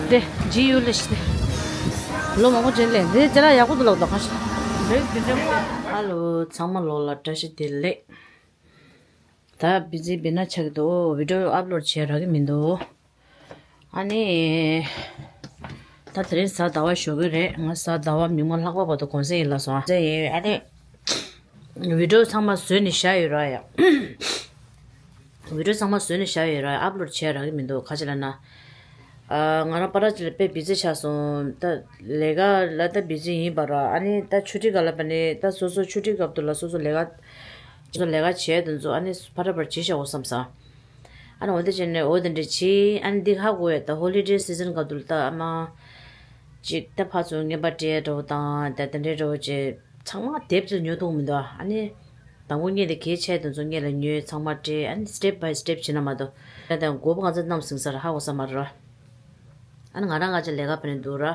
དེ་ཇི་ཡུ་ལས་ཤི་དེ། ལོ་མང་པོ་ཅན་ལས་དེ་ཅ་ལག་ཡག་པོ་འདུག་ལབ་འདུག་ཁ་ཤས། ཧ་ལོ། ཚང་མ་ལོ་ལ་བཀྲ་ཤིས་བདེ་ལེགས། ད་བི་ཛི་བི་ན་ཆགས་ཀྱི་འདུག་བི་ཌི་ཡོ་ཨབ་ལོཌ་བྱས་རག་གི་མི་འདུག་ཨ་ནི། ད་དེ་རིང་གཟའ་ཟླ་བ་ཞོགས་ཀྱི་རེད། ང་གཟའ་ཟླ་བ་མིག་དམར་ལྷག་པ་བར་དུ་གུང་སེང་ཡིན་ལབ་སོང་། ཨ་ནི། བི་ཌི་ཡོ་ཚང་མ་བཟོས་ནས་བཞག་ཡོད་ར་ཡ། བི་ཌི་ཡོ་ཚང་མ་བཟོས་ནས་བཞག་ཡོད་ར་ཡ། ཨབ་ལོཌ་བྱས་རག་གི་མི་འདུག་ག་ཅི་ལབ་ན། ཨ། ང་རང་པ་ར་ཅི་ལ་དཔེ་བི་ཛི་ཆགས་སོང་། ད་ལས་ཀ་ལ་ད་བི་ཛི་ཡིན་པ་ར། ཨ་ནི་ད་ཆུ་ཊི་ག་ལབ་པ་ནི་ད་སོ་སོ་ཆུ་ཊི་སྐབས་དུ་ལ་སོ་སོ་ལས་ཀ་སོ་སོ་ལས་ཀ་བྱས་དུ་ཚོ་ཨ་ནི་ཕ་ར་པར་བྱེད་བཞག་འོ་བསམ་ས། ཨ་ནི་འོ་དེ་བྱས་ནས་འོ་དེ་འདྲ་བྱས། ཨ་ནི་འདི་ཧ་གོ་ཡ། ད་ཧོ་ལི་ཌེ་སི་ཛན་སྐབས་དུ་ལ་ད་ཨ་མ་ཅིག་ད་ཕ་ཚོ་རྔན་པ་སྤྲད་འདྲ་བོ་དང་ད་དེ་འདྲའི་འདྲ་བོ་བྱས། ཚང་མ་དེབ་ཚོ་ཉོ་ཐུབ་མི་འདུག་ཨ་ནི། དང་པོ་ངས་དེ་གལ་ཆེ་དུ་ཚོ་ངས་ལ་ཉོས་ཚང་མ་སྤྲད། ཨ་ནི་སི་ཊེབ་བྷའི་སི་ཊེབ་བྱེད་ན་མ་གཏོགས་ད་ལྟ་མགོ་པོ་གང་ཚ་གནམ་སིང་ས་ར་ཧ་གོ་ས་མ་རེད་ར། ཨ་ནི་ང་རང་ང་ཅག་ལས་ཀ་བྱས་ནས་འདུག་ར།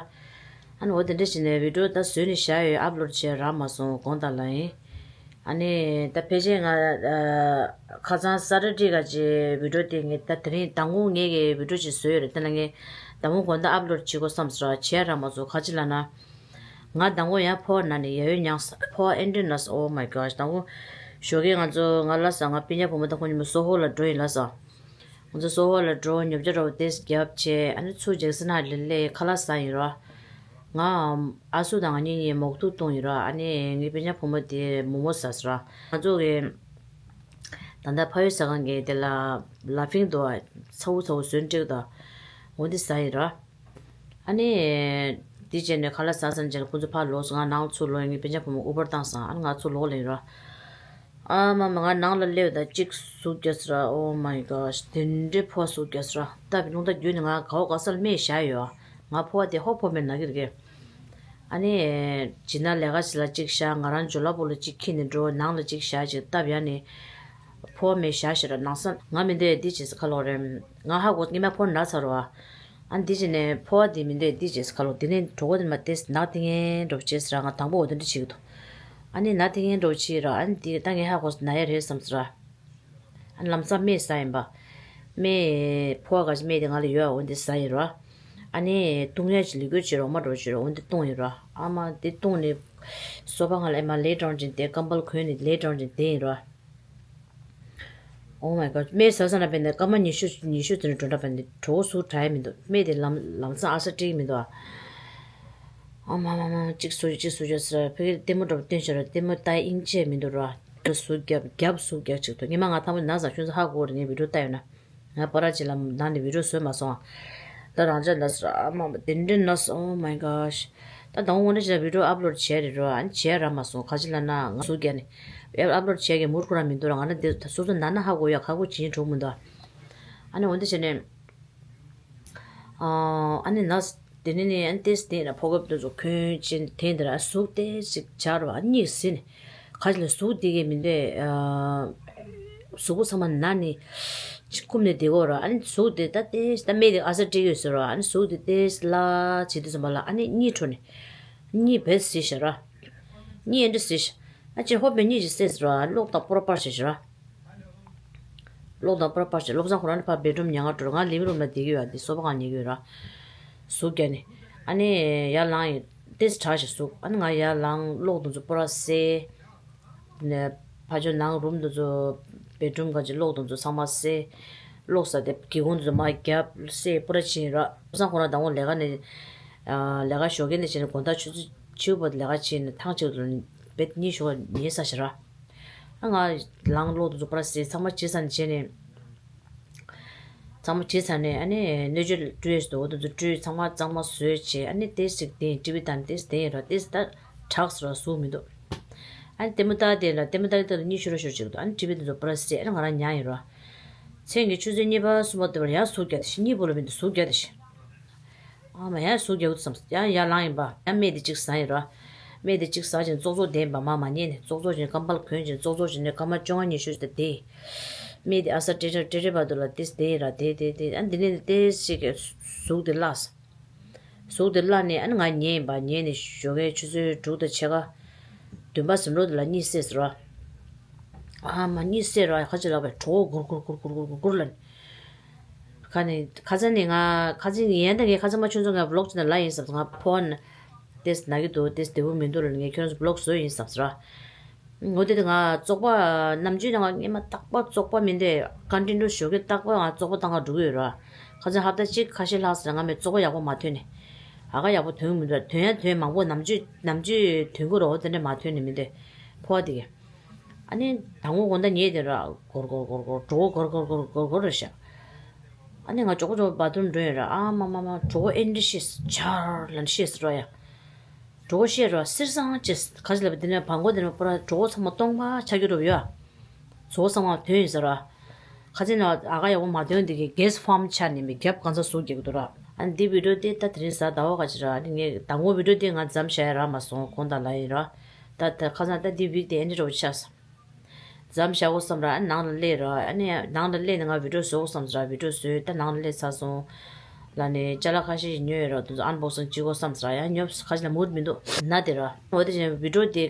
ཨ་ནི་འོ་དེ་འདྲ་བྱས་ནས་བི་ཌི་ཡོ་ད་བཟོས་ནས་བཞག་ཡོད། ཨབ་ལོཌ་བྱས་རག་མ་སོང་། དགོང་དག་ལ་ཡིན། ཨ་ནི་ད་ཕལ་ཆེར་ང་ཨ། ཁ་སང་སེ་ཊར་ཌེ་ག་ཅིག་བི་ཌི་ཡོ་དེ་ངས་ད་དེ་རིང་མདང་དགོང་ངས་ཀྱི་བི་ཌི་ཡོ་ཅིག་བཟོས་ཡོད་རེད། དེ་ལ་ངས་མདང་དགོང་དགོང་དག་ཨབ་ལོཌ་བྱེད་དགོས་བསམ་སོང་ར། བྱས་རག་མ་སོང་། ག་ཅི་ལབ་ན། ང་མདང་དགོང་ཡང་ཕོ་བ་ན་ནས་ཡ་ཡོ་མྱངས་ས། ཕོ་བ་ཨེ་འདྲ་ན་ས། Oh my gosh། མདང་དགོང་ཞོགས་ཀས་ང་ཚོ་ང་ལ་ས་ང་སྤུན་ཀྱག་བུ་མོ་དང་ཁོང་གཉིས་མོ་སོ་ཧོ་ལ་འགྲོ་ཡིན་ལབ་ས། ང་ཚོ་སོ་ཧོ་ལ་འགྲོ། ཉོ་ཆ་འདྲ་བོ་དེ་རྒྱབ་བྱས། ཨ་ནི་ཚུར་ཇེག་སན་ཧ་ལས་ལས་ཁ་ལག་ཟ་ཡིན་ར། ང་ཨ་སུ་དང་ང་གཉིས་གཉིས་མོག་ཐུག་བཏུང་ཡིན་ར། ཨ་ནི་ངའི་སྤུན་ཀྱག་བུ་མོ་དེ་མོག་མོག་ཟ་ས་ར། ང་ཚོ་གི་ད་ལྟ་ཕ་ཡུལ་ཟ་ཁང་གི་དེ་ལ་ལ་ཕིང་དུ་ཚ་བོ་ཚ་བོ་ཟོན་སྤྲེགས་དང་འོ་འདི་ཟ་ཡིན་ར། ཨ་ནི། འདི་བྱས་ནས་ཁ་ལག་ཟ་ཟིན་བྱས་ནས་ཁོ་ཚོ་ཕར་ལོག་སོང་། ང་ནང་ཚུར་ལོག་ཡིན། ངའི་སྤུན་ཀྱག་བུ་མོ་ཨུ་བར་བཏང་སོང་། ཨ་ནི་ང་ཚུར་ལོག་ལེན་ར། ཨ་མ་མ་ང་ནང་ལ་སླེབས་ད་གཅིག་ཟུག་རྒྱག་སོང་ར། Oh my gosh། དེ་འདྲའི་ཕོ་ཟུག་རྒྱག་སོང་ར། ད་བི་རླུང་རྟ་བརྒྱུད་ནས་ང་གའོ་ག་ས་ལ་རྨས་བཞག་ཡོད། ང་ཕོ་བ་དེ་ཧོ་ཕོ་མེད་ན་གི་རེད། ཨ་ནི། བྱིས་ན་ལས་ཀ་ཞིག་ལ་གཅིག་བཞག་ང་རང་ཇོ་ལ་པོ་ལ་གཅིག་ཁྱེར་ནས་འགྲོ། ནང་ལ་གཅིག་བཞག་ཅིག་སྟབས་ཡག་ནས། ཕོ་བ་མེད་བཞག་ཞེས་ར་ནང་སང་ང་མི་འདོད་འདི་བྱེད་ས་ཁ་ལོག་རེད། ང་ཧ་གོ་ཉི་མ་ཕོ་ན་ཚར་བ། ཨ་འདི་བྱས་ནས་ཕོ་བ་འདི་མི་འདོད་འདི་བྱེད་ས་ཁ་ལོག་འདི་ནས་གྲོགས་པོ་འདི་མ་ཏེས་ནག་ཏིང་ངེ་འགྲོ་བྱེད་ས་ར། ང་དང་པོ་འོ་དེ་འདྲ་བྱེད་ཀྱི་འདུག་ཨ་ནི་ན་ཏིང་ངེ་འགྲོ་བྱེད་ར། ཨ་ནི་འདི་ད་ངས་ཧ་གོ་ན་ཡ་རེད་བསམ་ས་ར། ཨ་ནི་ལམ་སང་རྨས་ཟ་ཡིན་པ། རྨས་ཕོ་བ་ག་ཅི་རྨས་དེ་ང་ལ་ཡོད་ཨ། འོ་འདི་ཟ་ཡིན་ར། ཨ་ནི་བཏུང་ཡ་ཅིག་ལི་ཀོ་ཅིག་རོགས་མ་འགྲོ་ཅིག་ར། འོ་འདི་བཏུང་ཡིན་ར། ཨ་མ་འདི་བཏུང་ནས་སོ་པ་ང་ལ་ཨེ་མ་ལེ་གྲོང་ཅིག་དེ་ཀམ་པལ་གོན་ནས་ལེ་གྲོང་ཅིག་དེ་ཡིན་ར། Oh my god། རྨས་ཟ་ས་ན་བས་ནས་སྐར་མ་ཉི་ཤུ་ཉི་ཤུ་ཙམ་འགྲོ་འདྲ་བས་ནས་གྲོད་ཁོག་ཟུག་དྲག་ཡ་མི་འདུག་རྨས་དེ་ལམ་ལམ་སང་ཨ་ས་སྤྲད་ཀྱི་མི་འདུག་ཨ་མ་མ་མ་གཅིག་ཟུག་གཅིག་ཟུག་བྱས་ཟེར། ཕ་གིར་ལྟད་མོ་འདྲ་པོ་སྟོན་བྱས་ར། ལྟད་མོ་ལྟ་ཡ་དབྱིངས་ཆད་མི་འདུག་ར། ཟུག་རྒྱབ་རྒྱབ་ཟུག་རྒྱག་ཅིག་འདུག་ཉི་མ་ང་ཐང་པོ་ན་ཟ་ཁྱོད་ཚོ་ཧ་གོ་རེད། ངས་བི་ཌིའོ་ལྟ་ཡོད་ན། ང་པ་ར་ཅི་ལ་ནང་ནས་བི་ཌིའོ་བཟོས་མ་སོང་ཨ། ད་རང་ཅག་ལ་ཟེར་ཨ་མ་མ་དེ་འདྲའི་ན་ཟ། Oh my gosh། ད་དང་པོ་དངོས་གནས་བྱས་ན་བི་ཌིའོ་ཨབ་ལོཌ་བྱས་རེད་རོ། ཨ་ནི་བྱས་ར་མ་སོང་། ག་ཅི་ལབ་ན་ང་ཟུག་རྒྱག་ནས་ཨབ་ལོཌ་བྱས་ཀྱི་མུར་ཁོ་རང་མི་འདུག་ར། ང་རང་དེ་སོ་སོ་ན་ན་ཧ་གོ་ཡ་ཁག་པོ་བྱེད་འགྲོ་མི་འདུག་ཨ་ནི་འོ་འདི་བྱས་ནས་ཨ་ནི་ན་དེ་ནས་ནི་ཨ་ནི་ཏེས་དེ་ན་ཕོ་གབ་དེ་ཚོ་གོན་ཅིན་དེ་འདི་ར་ཟུག་ཏེ་ཞིག་བྱ་རོ། ཨ་ནི་གཉིད་སད་ནས་ག་ཅི་ལ་ཟུག་དེ་གས་མི་འདུག་ཨ། གཟུགས་པོ་ཚང་མ་ན་ནི་ཅིག་འཁུམ་ནས་བསྡད་ཀྱི་ཡོད་ར། ཨ་ནི་གཟུགས་དེ་ད་ཏེ་ད་རྨས་དེ་ཨ་ས་སྤྲད་ཀྱི་ཡོད་ཟེར་ར། ཨ་ནི་གཟུགས་དེ་ཏེ་ལ་བྱེད་དུས་ཙམ་པ་ལ་ཨ་ནི་གཉིད་ཁྲོ་ནས་གཉིད་བེད་སད་ཤག་ར། གཉིད་ཨེ་འདྲ་སད་ཤག་ཨ་ཅེ་ཧོ་བེ་གཉིད་ཅིག་སད་ཟེར་ར། གློག་དང་སྤོ་ར་སྤར་བྱས་ཤག་ར། གློག་དང་སྤོ་ར་སྤར་བྱས་བློ་བཟང་ཁོ་རང་ནི་ཕར་བེད་རུམ་ཉལ་ཁར་འགྲོ་ར། ང་ལིབ་རུམ་ལ་བསྡད་ཀྱི་ཡོད། ཨ་དེ་སོ་པ་གང་ཉལ་གྱི་ཡོད་ར། ཟུག་རྒྱག་ནས་ཨ་ནི་ཡར་ལངས་ཡིན། ཏེ་དྲག་ཞིག་ཟུག་ཨ་ནི་ང་ཡར་ལངས་གློག་དེ་ཚོ་སྤོ་ར་སེལ། ནས་ཕ་ཇོ་ནང་རུམ་དེ་ཚོ་བེད་རུམ་ག་ཅིག་གློག་དེ་ཚོ་ཚང་མ་སེལ། གློག་ས་དེ་སྒེའུ་ཁུང་དེ་ཚོ་མར་རྒྱབ་སེལ་སྤོ་ར་ཕྱིན་ར། བློ་བཟང་ཁོ་རང་དང་པོ་ལས་ཀ་ནས་ལས་ཀ་ཞོགས་ཀས་ནས་བྱས་ནས་དགོང་དག་ཆུ་ཚོད་བཅུ་བར་ལས་ཀ་ཕྱིན་ནས་ཐེངས་གཅིག་ཏུ་བེད་གཉིད་ཤོར་ཉལ་ས་ཞིག་ར། ཨ་ང་ལངས་གློག་དེ་ཚོ་སྤོ་ར་སེལ་ཚང་མ་བྱས་ཚར་ནས་བྱས་ནས། ཚང་མ་བྱས་ཚར་ནས་ཨ་ནི་སྣོད་བཅུད་བཀྲུས་སོ། འོ་དེ་ཚོ་བཀྲུས་ཚང་མ་གཙང་མ་བཟོས་བྱས་ཨ་ནི་ཏེ་ཞིག་དེ་ཡིན་ཊི་ཝི་དང་ཏེ་དེ་ཡིན་ར། ཏེ་ད་དྲག་སོང་ར་ཟུག་མི་འདུག་ཨ་ནི་ལྟད་མོ་ལྟ་དེ་ལ་ལྟད་མོ་ལྟ་གི་ལྟ་གི་གཉིད་ཤོར་ཤོར་བྱེད་ཀྱི་འདུག་ཨ་ནི་ཊི་ཝི་དེ་ཚོ་སྤོ་ར་སེལ་ཨ་ནི་ང་རང་ཉལ་ཡིན་ར། མཚན་གྱི་ཆུ་ཚོད་གཉིས་པ་གསུམ་པ་དེ་བར་ཡང་ཟུག་རྒྱག་དེ་ཤི། གཉིད་པོ་ལ་མི་འདུག་ཟུག་རྒྱག་དེ་ཤི། ཨ་མ་ཡང་ཟུག་རྒྱག་གི་འདུག་བསམ་ཡང་ཡར་ལངས་ཡིན་པ་ཡང་རྨས་དེ་གཅིག་ཟ་ཡིན་ར། སྨན་དེ་གཅིག་ཟ་བཞིན་ཙོག་ཙོག་བསྡད་པ་མ་མ་ཉལ་ནས་ཙོག་ཙོག་བཞིན་སྐམ་པ་ལ་གོན་བཞིན་ཙོག་ཙོག་བཞིན་ནས་སྐར་མ་བཅོ་ལྔ་ཉི་ཤུ་ཞིག་བསྡད། སྨན་དེ་ཨ་ས་ཏྲེ་ཏྲེ་ཏྲེ་ཏྲེ་བར་དུ་ལ་ཏེས་བསྡད་ར་བསྡད་བསྡད་བསྡད། ཨ་འདི་ནས་ཏེས་ཞིག་གི་ཟུག་དེ་བརླགས། ཟུག་དེ་བརླགས་ནས་ཨ་ནི་ང་ཉལ་ཡིན་པ། ཉལ་ནས་ཞོགས་ཀའི་ཆུ་ཚོད་དྲུག་དང་ཕྱེད་ཀ་བདུན་པ་ཟིན་འགྲོ་དེ་ལ་གཉིད་སད་ཟེར་བ། ཨ་མ་གཉིད་སད་ར། ཁ་ཅིག་ལབ་པས་གྲོད་ཁོག་གུར་གུར་གུར་གུར་གུར་གུར་ལ། ཁ་ནས་ཁ་སང་ནས་ང་ཁ་སང་ཡན་ད་ངས་ཁ་སང་མ་ཆུང་ཆུང་ངས་བི་ལོག་ཅིག་ན་ལ་ཡིན་བསམ། ང་ཕོ་བ་ན་ཏེས་ན་གི་འདུག་ཏེས་བདེ་པོ་མི་འདུག་ལ་ངས་ཁྱོད་ཚོ་བི་ལོག་བཟོས་ཡིན་བསམ་ཟེར་ར། འོ་དེ་དུས་ང་བཙོག་པ་ནམ་རྒྱུན་ང་སྔོན་མ་རྟག་པར་བཙོག་པ་མི་འདུག་ཀོན་ཊི་ནིའུ་ཞོགས་ཀས་རྟག་པར་ང་བཙོག་པ་བཏང་ག་འགྲོ་གི་ཡོད་ར། ཁ་སང་ཧབ་ཏ་གཅིག་ཁ་ཤས་ལྷག་ཙམ་ང་མི་བཙོག་པ་ཡག་པོ་མ་ཐོན་ནས། ཨ་ཁ་ཡག་པོ་ཐོན་གི་མི་འདུག་ཐོན་ཡང་ཐོན་མང་པོ་ནམ་རྒྱུན་ནམ་རྒྱུན་ཐོན་གི་རོ། དེ་འདྲ་མ་ཐོན་ནས་མི་འདུག་ཕོ་བ་དེ་གས། ཨ་ནི་དང་པོ་དགོང་དག་ཉལ་དེ་ར་གོར་གོར་གོར་གོར་གྲོད་ཁོག་གོར་གོར་གོར་གོར་གོར་རེད་ཤག་ཨ་ནི་ང་ཅོག་ཅོག་བ་ཐུམ་འགྲོ་ཡིན་ར། ཨ་མ་མ་མ་གྲོད་ཁོག་ཨེ་འདྲ་ཤེས་ཆར་ལ་ཤེས་ར་ཡ། གྲོད་ཁོག་བཤད་ར་སེར་སང་ཅེས་ག་ཅི་ལབ་པ་དེ་ནས་བང་གོ་དེ་ནས་པུ་ར་གྲོད་ཁོག་ཚང་མ་སྟོང་པ་ཆགས་ཀྱི་རུབ་ཡོད། ཟོག་ཚང་མ་ཐོན་ཡིན་ཟེར་ར། ཁ་ཅིག་ན་ཨ་ཁ་ཡག་པོ་མ་ཐོན་དེ་གི་གེ་སི་ཕོམ་ཆགས་ནས་མི་རྒྱབ་གང་ཚ་ཟུག་རྒྱག་གི་འདུག་ར། ཨ་ནི་འདི་བི་ཌིའོ་དེ་ད་དེ་རིང་གཟའ་ཟླ་བ་ག་ཅི་ར། ཨ་ནི་ངས་དང་པོ་བི་ཌིའོ་དེ་ང་མཚམས་བཞག་ཡ་རག་མ་སོང་། དགོང་དག་ལ་ཡིན་ར། ད་ད་ཁ་སང་ད་འདི་བིག་དེ་ཨེ་འདྲ་འདྲ་བོ་ཆགས་སོང་། མཚམས་བཞག་དགོས་བསམ་ར། ཨ་ནང་ལ་སླེབས་ར། ཨ་ནི་ནང་ལ་སླེབས་ནས་ང་བི་ཌིའོ་བཟོ་དགོས་བསམ་ར། བི་ཌིའོ་བཟོས་ད་ནང་ལ་སླེབས་ཚར་སོང་། ལ་ནས་ཅ་ལག་ཁ་ཤས་ཤིག་ཉོས་ཡོད་ར། དེ་ཚོ་ཨན་བོག་སིང་བྱེད་དགོས་བསམ་ར། ཡང་ཉོབ་ཁ་ཤས་ལ་མུར་མི་འདུག་ན་དེ་ར། འོ་དེ་བཞིན་བི་ཌིའོ་དེ་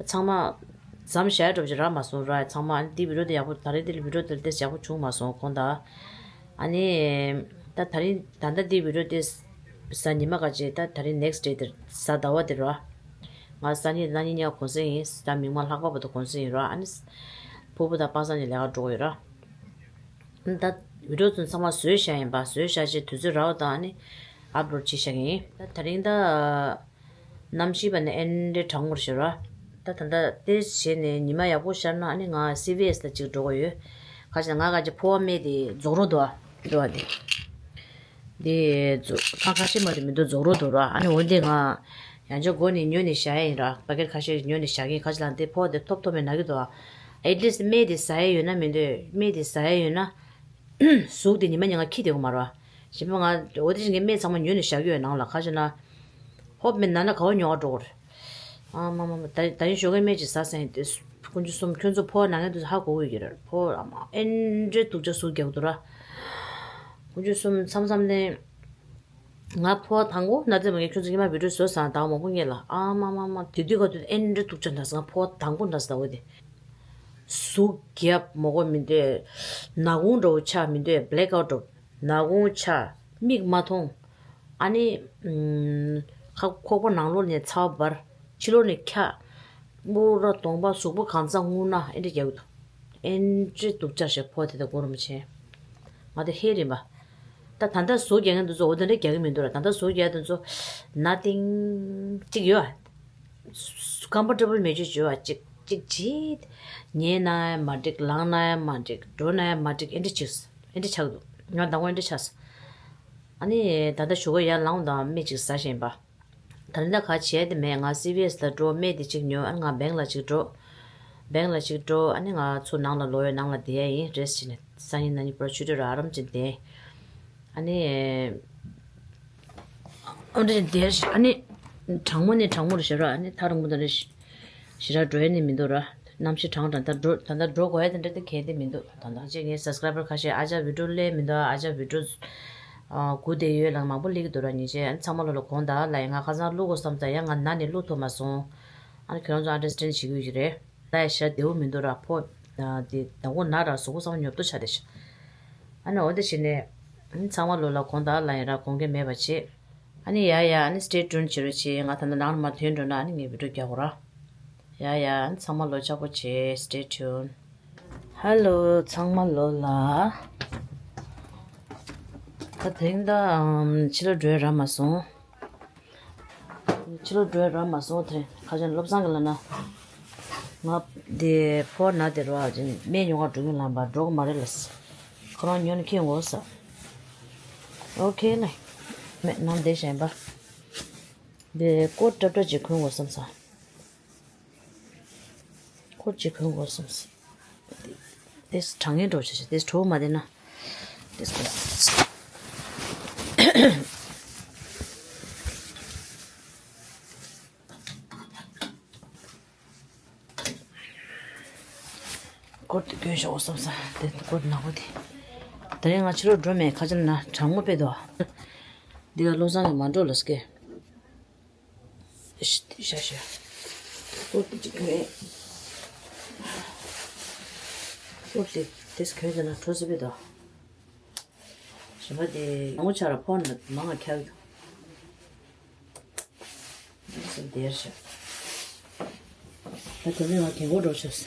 ཚང་མ་མཚམས་བཞག་འགྲོ་བཞིན་རག་མ་སོང་ར། ཚང་མ་ཨ་ནི་དེ་བི་ཌིའོ་དེ་ཡག་པོ་ད་རེས་དེ་ལ་བི་ཌིའོ་དེ་ལ་དེ་ཡག་པོ་བྱུང་མ་སོང་དགོང་དག་ཨ་ནི་ད་ད་རིང་ད་ལྟ་དེ་བི་ཌིའོ་དེ་གཟའ་ཉི་མ་ག་ཅེ་ད་ད་རིང་ནེག་སི་ཊི་ཌེ་དེ་གཟའ་ཟླ་བ་དེ་ར། ང་སང་ཉིན་གནངས་ཉིན་ཉལ་གུང་སེང་ཡིན། ད་མིག་དམར་ལྷག་པ་བར་དུ་གུང་སེང་ཡིན་ར། ཨ་ནི་ཕུར་བུ་དང་པ་སངས་ཉིན་ལས་ཀ་འགྲོ་གི་ཡོད་ར། ཨ་ནི་ད་བི་ཌིའོ་ཚོ་ཚང་མ་བཟོས་བཞག་ཡིན་པ། བཟོས་བཞག་རྗེས་དུས་ཚོད་རག་པ་དང་ཨ་ནི་ཨབ་ལོཌ་བྱེད་བཞག་གི་ཡིན། ད་ད་རིང་ད་གནམ་གཤིས་པ་ནི་ཨེ་འདྲའི་གྲང་མོ་རེད་ཤག་ར། ད་ད་ལྟ་དེ་བྱས་ནས་ཉི་མ་ཡག་པོ་ཤར་ན་ཨ་ནི་ང་སི་བི་ཨེ་སི་ལ་ཅིག་འགྲོ་གི་ཡོད། ག་ཅི་ན་ང་ག་ཅི་ཕོ་བ་སྨད་དེ་རྫོགས་རོགས་འདུག་ཨ། འདུག་ཨ་དེ། དེ་ཚོ་ཁ་ཁ་ཤས་མ་རེད་མི་འདུག་རྫོགས་རོགས་འདུག་ར། ཨ་ནི་འོན་ཏེ་ང་ཡང་ཅོ་སྒོ་ནས་ཉོ་ནས་བཞག་ཡིན་ར། པ་ཀེ་ཊི་ཁ་ཤས་ཉོ་ནས་བཞག་གིན། ཁ་ཅིག་ལ་འདི་ཕོ་བ་དེ་ཐོབ་ཐོབ་མེད་ན་གི་འདུག་ཨ། ཨེ་ཊི་ལིསཊ་སྨད་དེ་ཟ་ཡ་ཡོད་ན་མི་འདོད། སྨད་དེ་ཟ་ཡ་ཡོད་ན་ཟུག་དེ་ཉི་མ་ཉི་མ་ཁྱི་དེ་གོ་མ་ར། ཞིམ་པོ་ང་འོ་དེ་བཞིན་གྱི་སྨད་ཚང་མ་ཉོ་ནས་བཞག་གི་ཡོད་ནང་ལ། ཁ་ཅིག་ན་ཧོབ་མེད་ན་ན་ག་བ་ཉོ་ག་འགྲོ་གོ་རེད། ཨ་མ་མ་མ་ད་ད་ཡིན་ཞོགས་ཀས་སྨན་ཅིག་ཟ་ཟེར་ཡིན་ཏེ། དཀོན་མཆོག་གསུམ་ཁྱོད་ཚོ་ཕོ་བ་ན་མཁན་དུ་ཧ་གོ་གི་ཡོད་རེད། ཕོ་བ་ཨ་མ་ཨེ་འདྲའི་སྡུག་ཅག་ཟུག་རྒྱག་འདུག་ར། དཀོན་མཆོག་གསུམ་མཚམས་མཚམས་ནས་ང་ཕོ་བ་དང་པོ་ན་ཚ་མ་ངས་ཁྱོད་ཚོ་སྔོན་མ་བི་ཌིའོ་བཟོས་ཟ་ད་མང་པོ་ངེས་ལ། ཨ་མ་མ་མ་དེ་དུས་ག་དུས་ཨེ་འདྲའི་སྡུག་ཅག་འདྲ་ཟ། ང་ཕོ་བ་དང་པོ་འདྲ་ཟ་འོ་དེ། ཟུག་རྒྱབ་མོ་གོ་མི་འདོད། ནག་ཁུང་འདྲ་བོ་ཆགས་མི་འདོད། བྷེ་ལེག་ཨའུཊ་འགྲོ། ནག་ཁུང་ཆགས། མིག་མ་མཐོང་། ཨ་ནི། ཨམ། ཁ་ཁོག་པ་ནང་ལོགས་ནས་ཚ་བ་འབར། ཕྱི་ལོགས་ནས་འཁྱག་སྤུ་ར་གདོང་པ་གཟུགས་པོ་གང་ཚང་རྔུལ་ནག་ཨེ་འདྲ་རྒྱག་གི་འདུག་ཨེ་འདྲའི་སྡུག་ཅག་བྱས་ཕོ་དེ་དང་སྒོ་རུ་མ་ཕྱིན། ང་དེ་ཧེ་རིམ་པ། ད་ད་ལྟ་ཟུག་རྒྱག་མཁན་དེ་ཚོ་འོ་དེ་འདྲ་རྒྱག་གི་མི་འདུག་ར། ད་ལྟ་ཟུག་རྒྱག་དེ་ཚོ་ནཱ་ཐིང་གཅིག་ཡོད་ཨ། ཀམ་ཕོར་ཊེ་བལ་མེད་ཅིག་བྱོས་ཨ། གཅིག་གཅིག་བྱེད། ཉལ་ན་ཡང་མ་འགྲིག་ལངས་ན་ཡང་མ་འགྲིག་འགྲོ་ན་ཡང་མ་འགྲིག་ཨེ་འདྲ་ཅིག་ཨེ་འདྲ་ཆགས་འདུག་ང་དང་པོ་ཨེ་འདྲ་ཆགས་སོང་། ཨ་ནི་ད་ལྟ་ཞོགས་ཀས་ཡར་ལངས་དང་སྨན་ཅིག་ཟ་བཞིན་པ། ད་ནི་ད་ག་བྱས་དེ་མེད། ང་སི་བི་ཨེ་སི་ལ་འགྲོ། སྨན་དེ་གཅིག་ཉོ། ཨ་ནི་ང་བེང་ལ་གཅིག་འགྲོ། བེང་ལ་གཅིག་འགྲོ། ཨ་ནི་ང་ཚུར་ནང་ལ་ལོག་ཡོད། ནང་ལ་བསྡད་ཡ་ཡིན། རེ་སི་ཊི་བྱས་ནས་སང་ཉིན་གནངས་ཉིན་པོ་ར་ཆུ་ཚོད་ར་ཨ་རམ་ཅིག་བསྡད། ཨ་ནི། ཨོ་འདྲ་བསྡད་ཤག་ཨ་ནི། གྲང་མོ་ནི་གྲང་མོ་རེད་ཤག་ར། ཨ་ནི་ཐག་རིང་པོ་དང་རེ་ཞིག་ར་འགྲོ་ཡ་ནི་མི་འདུག་ར། གནམ་གཤིས་གྲང་དྲགས། ད་འགྲོ་ད་ལྟ་འགྲོ་དགོས་ཡ་དེ་འདྲ་དེ་གལ་ཏེ་མི་འདུག་ད་ལྟ་ཅིག་ངའི་སབ་སི་ཀ་རའི་བར་ཁ་ཤས་ཨ་ཅག་བི་ཌིའོ་སླེབས་མི་འདུག་ཨ་ཅག་བི་ཌིའོ་སྒུག་བསྡད་ཡོད་ལ་མང་པོ་སླེབས་ཀྱི་འདུག་ར། ཉེ་ཆར་ཨ་ནི་ཚང་མ་ལོ་ལ་དགོངས་དག་ལ། ཡ་ང་ཁ་སང་བླུག་དགོས་བསམ་ད་ཡ་ང་ན་ནས་བླུག་ཐུབ་མ་སོང་། ཨ་ནི་ཁྱོད་རང་ཚོ་ཨན་ཌར་སི་ཊེན་ཌ་བྱེད་དགོས་ཀྱི་རེད། ད་ཡ་ཞེ་དྲག་བདེ་པོ་མི་འདུག་ར། ཕོ་དེ་དང་པོ་ན་ར་གཟུགས་པོ་ཚང་མ་ཉོབ་ཏོ་ཆགས་བསྡད་ཤག་ཨ་ནི་འོ་དེ་བྱས་ནས་ཨ་ནི་ཚང་མ་ལོ་ལ་དགོངས་དག་ལ། ཡིན་ར་དགོངས་འགལ་མེད་པ་བྱེད། ཨ་ནི་ཡ་ཡ་ཨ་ནི་སི་ཊེ་ཊུན་བྱེད་རོགས་བྱེད། ང་ད་ལྟ་ནང་ལ་མར་ཐོན་འགྲོ་ན་ཨ་ནི་ངས་བི་ཌིའོ་རྒྱག་དགོས་ར། ཡ་ཡ་ཨ་ནི་ཚང་མ་ལོ་ལྕགས་པོ་བྱེད། སི་ཊེ་ཊུན། ཧ་ལོ་ཚང་མ་ལོ་ལ། ད་དེ་རིང་ད་ཨམ་ཕྱི་ལོགས་འགྲོ་ཡ་རག་མ་སོང་། ཕྱི་ལོགས་འགྲོ་ཡ་རག་མ་སོང་། དེ་རིང་ཁ་སང་བློ་བཟང་གིས་ལབ་ན། ང་དེ་ཕོ་བ་ན་དེ་རོ་ཨ་ཅེ་སྨན་ཉོ་ག་འགྲོ་གི་ལབ་པ་འགྲོ་གི་མ་རེད་ལབ། ཁོ་རང་ཉོ་ནས་ཁྱེར་འོང་ཟེར། ཨོ་ཁེ་ལེ། མེད་ནང་བསྡད་བཞིན་པ། དེ་ཀོ་ཊི་འདྲ་འདྲ་ཅིག་གོན་དགོས་བསམ་སོང་། ཀོ་ཊི་ཅིག་གོན་དགོས་བསམ་སོང་། དེ་གྲང་ངེ་འགྲོ་བྱ་བྱ་དེ་གྲོགས་མ་བསྡད་ན། དེ་གོན་དགོས་བསམ་སོང་། ཡོད་ཤོག་བསམ་ས་དེ་ཀོ་ནག་པོ་དེ། ད་རིང་ང་ཕྱི་ལོགས་འགྲོ་མེད་ཁ་ཆེ་ན་གྲང་མོ་དཔེ་འདུག་འདི་ག་བློ་བཟང་གི་མ་འགྲོ་ལ་སྐད། ཤ་ཤ། ཀོ་དེ་ཅིག་གོན། ཀོ་དེ་དེས་གོན་ཟེར་ན་གྲོ་སི་དཔེ་འདུག་གཞན་པ་དེ་ཡང་མོ་ཆ་ར་ཕོན་ལ་མང་ང་ཁྱག་འདུག་སེམས་བདེར་ཤག་ད་དེ་ནས་ང་རྒན་གོག་འགྲོ་ཆོག་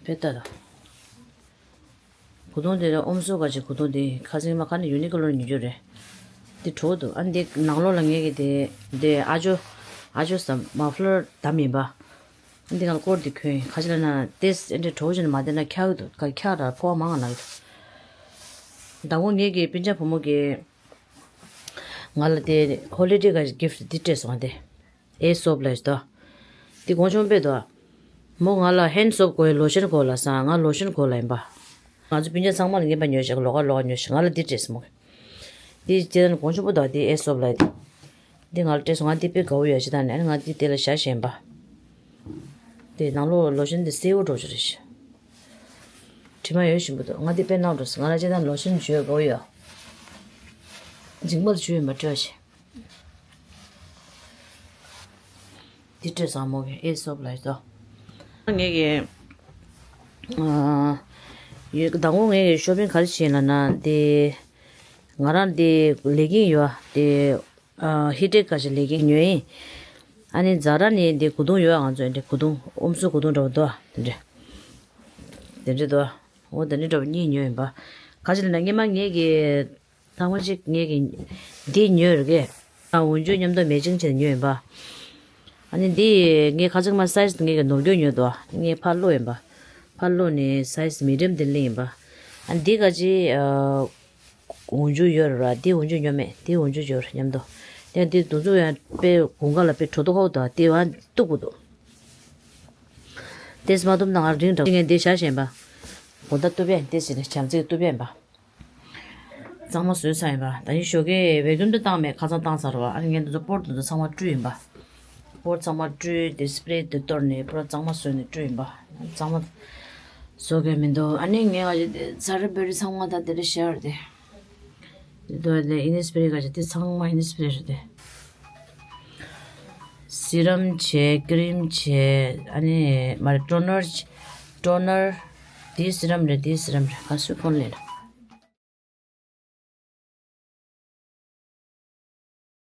བེ་ཏ་ད། གུ་དུང་དེ་ལ་ཨོམ་སོ་ག་ཅིག་གུ་དུང་དེ་ཁ་སེང་མ་ཁ་ནས་ཡུ་ནི་ཀོ་ལོར་ཉོ་རྒྱུ་རེད། དེ་གྲོགས་འདུག་ཨ་འདི་ནང་ལོགས་ལ་ངས་ཀྱི་དེ་དེ་ཨ་ཇོ་ཨ་ཇོ་སམ་མ་ཕ་ལར་དམ་ཡིན་པ། ཨ་འདི་ང་ལ་སྐོར་དེ་གོན་ཁ་ཅིག་ལ་ན་ཏེས་ཨ་འདྲས་གྲོགས་བཞིན་མ་བསྡད་ན་ཁྱག་འདུག་ག་ཁྱག་ར་ཕོ་བ་མང་ང་ལགས་འདུག་ཟླ་ངོ་ངེད་ཀྱི་སྤུན་ཀྱག་བུ་མོ་གིས། ང་ལ་དེ་ཧོ་ལི་ཌེ་ག་གིཕ་ཊི་འདི་སྤྲད་སོང་དེ། ཨེ་སོབ་ལ་ཞིག་དོ། འདི་གོང་ཆུང་དཔེ་དོ། མོ་ང་ལ་ཧེན་སོབ་དགོས་ལོ་ཤན་དགོས་ལ་སང་ང་ལོ་ཤན་དགོས་ལ་ཡིན་པ། ང་ཚོ་སྤུན་ཀྱག་ཚང་མ་ལ་ངན་པ་ཉོས་ཤག་ལོག་ག་ལོག་ག་ཉོས་ཤག་ང་ལ་འདི་སྤྲད་སོང་མོ། འདི་སྤྱིར་ན་གོང་ཆུང་པོ་དོ་འདི་ཨེ་སོབ་ལ་ཡིན། འདི་ང་ལ་སྤྲད་སོང་ང་འདི་དཔེ་དགའ་བོ་ཡོད་ཅི་ད་ནས་ང་འདི་དེ་ལ་བཞག་ཤེས་ཡིན་པ། དེ་ནང་ལོགས་ལོ་ཤན་དེ་སེའུ་འགྲོ་ཆོག་རེད་ཤག་དྲི་མ་ཡོད་ཞིམ་པོ་འདུག་ང་འདི་དཔེ་ནང་འགྲོ་སོང་ང་ལ་ཅི་ད་ལོ་ཤན་བྱོས་དགོས་ཡོད། འཇིགས་མ་ལ་བྱོས་ཡོད་མ་སྤྲོད་ཤིག་འདི་སྤྲོད་བཟང་མོ་གི་ཨེ་སོབ་ལ་ཡོད་དོ། ངེད་ཀྱི་ཡོད་ཟླ་ངོ་ངེད་ཀྱི་ཤོ་པིང་ག་རེ་བྱས་ལ་ན་དེ། ང་རང་དེ་ལེ་གིང་ཡོད་དེ། ཧི་ཊེག་ག་ཞིག་ལེ་གིང་ཉོས་ཡིན། ཨ་ནི་ཛ་ར་ནས་དེ་གུ་དུང་ཡོད་ང་ཚོ་དེ་གུ་དུང་ཨོམ་སུ་གུ་དུང་འདྲ་བོ་འདུག་དེ་འདྲ། དེ་འདྲ་འདུག་འོ་དེ་འདྲ་འདྲ་བོ་གཉིས་ཉོས་ཡིན་པ། ག་ཞིག་ལ་ན་སྔོན་མ་ངེད་ཀྱི། ཐང་མ་ཅིག་ངེད་ཀྱི་འདི་ཉོས་རེད་གས། ཨ་འོན་ཇུ་མཉམ་དུ་མེ་ཅིང་བྱས་ནས་ཉོས་ཡིན་པ། ཨ་ནི་འདི་ངས་ཁ་ཚིག་མ་སའི་ཛི་ངེད་ཀྱི་ནོར་འཁྱོག་ཉོས་འདུག་ངས་ཕར་བླུགས་ཡིན་པ། ཕར་བླུགས་ནས་སའི་ཛི་མི་ཌི་ཡམ་དེ་ལེན་ཡིན་པ། ཨ་ནི་འདི་ག་ཅི་ཨ། འོན་ཇུ་ཡོད་རེད་ར་འདི་འོན་ཇུ་ཉོས་མེད་འདི་འོན་ཇུ་ཡོད་རེད་མཉམ་དུ། དེ་འདི་དུ་ཚོ་ཡང་དཔེ་དགུན་ཁ་ལ་དཔེ་དྲོ་ཏོག་ཁ་བོ་དང་དེ་བ་གཏུག་དགོས་འདུག་དེས་མ་ཐུབ་ན་ང་རིང་དྲགས་ངས་འདི་བཞག་བཞིན་པ། དགོང་དག་གཏུབ་ཡས་འདི་ཟེར་ནས་བྱམས་བརྩེས་གཏུབ་ཡས་པ། གཙང་མ་བཟོས་ཚར་ཡིན་པ། ད་ཡིན་ཞོགས་ཀས་བེ་ཀུམ་དུ་བཏང་མེད་ཁ་སང་བཏང་ཚར་བ། ཨ་ནི་ངས་འདི་ཚོ་སྤོར་དེ་ཚོ་ཚང་མ་བཀྲུས་ཡིན་པ། སྤོར་ཚང་མ་བཀྲུས་དེ་སི་པི་རེ་དེ་གཏོར་ནས་པུ་ར་གཙང་མ་བཟོས་ནས་བཀྲུས་ཡིན་པ། གཙང་མ་བཟོ་གི་མི་འདུག་ཨ་ནི་ངས་ང་ཚ་ར་བེ་རི་ཚང་མ་ད་དེ་རེ་ཤར་དེ། དེ་དོ་དེ་ཨིན་སི་པི་རེ་ག་ཅི་དེ་ཚང་མ་ཨིན་སི་པི་རེ་རེད་དེ། སི་རམ་བྱས་ཀི་རིམ་བྱས་ཨ་ནི་མ་རེད་ཊོ་ནར་བྱས། ཊོ་ནར། དེའི་སི་རམ་རེད་དེའི་སི་རམ་རེད་ག་སུས་ཕོན་ལེན་ན།